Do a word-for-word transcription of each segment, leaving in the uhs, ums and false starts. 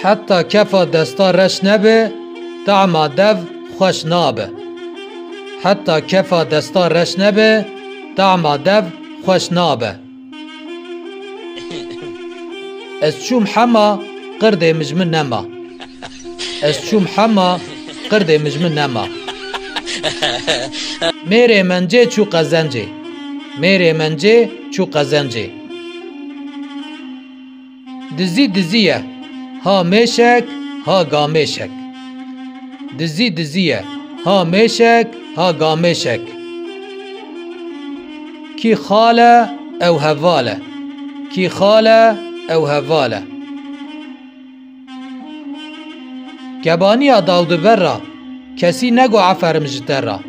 Heta kefa desta reş nebe, tama dev xweş nabe. Heta kefa desta reş nebe, tama dev xweş nabe. Ez çûm hema, qirdê min ji min nema. Ez çûm hema, qirdê min ji min nema. Mêrê mencê çû qezencê. Mêrê mencê çû qezencê. Dizî dizî ye, ha mêşek, ha gamêşek. Dizî dizî ye, ha mêşek, ha gamêşek. Kî xal e, ew heval e. Kî xal e, ew heval e. Kebaniya dawdiber ra, kesî nego eferim ji te ra.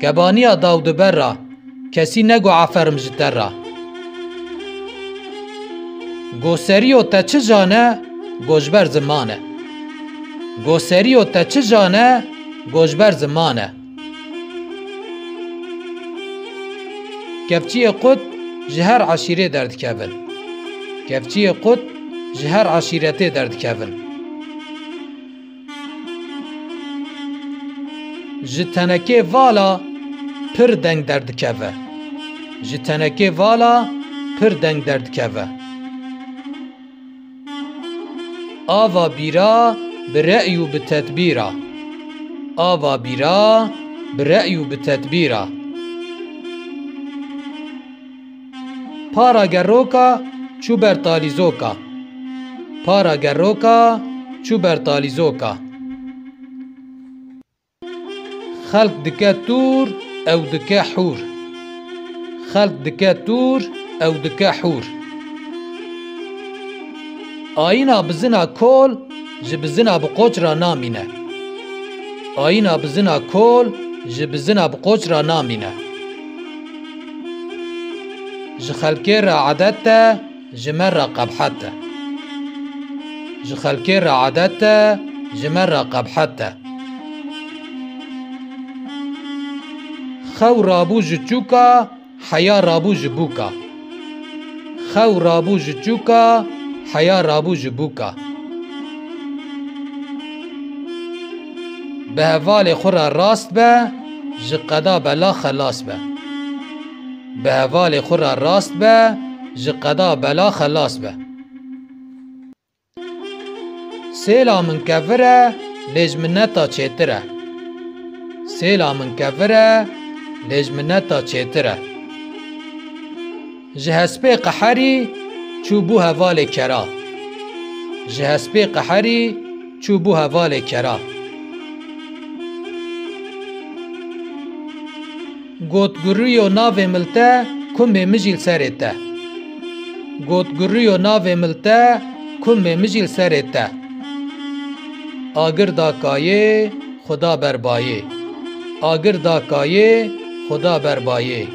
Kebaniya dawdiber ra, kesî nego eferim ji te ra. Goseriyo te çi jane, gojber ziman e. Goseriyo te çi jane, gojber ziman e. Kevçiyê qut ji her eşîrê derdikevin. Kevçiyê qut ji her eşîretê derdikevin. Ji tenekê vala pir deng derdikeve. Ji tenekê vala pir deng derdikeve. Ava bîra bi re'y û bi tedbîr a. Ava bîra bi re'y û bi tedbîr a. Para geroka çû ber talîzoka. Para geroka çû ber talîzoka. Xelk dike tûr, ew dike hûr. Xelk dike tûr, ew dike hûr. Ayîna bizina kol ji bizina bi qoç ra namîne. Ayîna bizina kol ji bizina bi qoç ra namîne. Ji xelkê re edet e, ji me re qebhet e. Ji xelkê re edet e, ji me re qebhet e. Xew rabû ji çûka, heya rabû ji bûka. Xew rabû ji çûka, heya rabû ji bûka. Bi hevalê xwe re rast be, ji qeda bela xelas be. Bi hevalê xwe re rast be, ji qeda bela xelas be. Sêla min kevir e, lê ji mineta çêtir e. Sêla min kevir e, lê ji mineta çêtir e. Ji hespê qeherî çûbû hevalê kera. Ji hespê qeherî çûbû hevalê kera. Got guriyo navê mil te, kumê min jî li serê te. Got guriyo navê mil te, kumê min jî li serê te. Agir da kayê, xuda ber bayê. Agir da kayê, xuda ber bayê.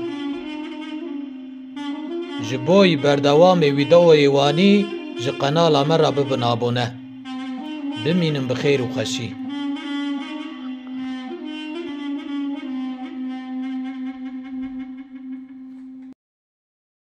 Ji boy berdewamê vîdeoyê wanî ji qenala me re bibin abone. Bimînin bi xêr û xweşî.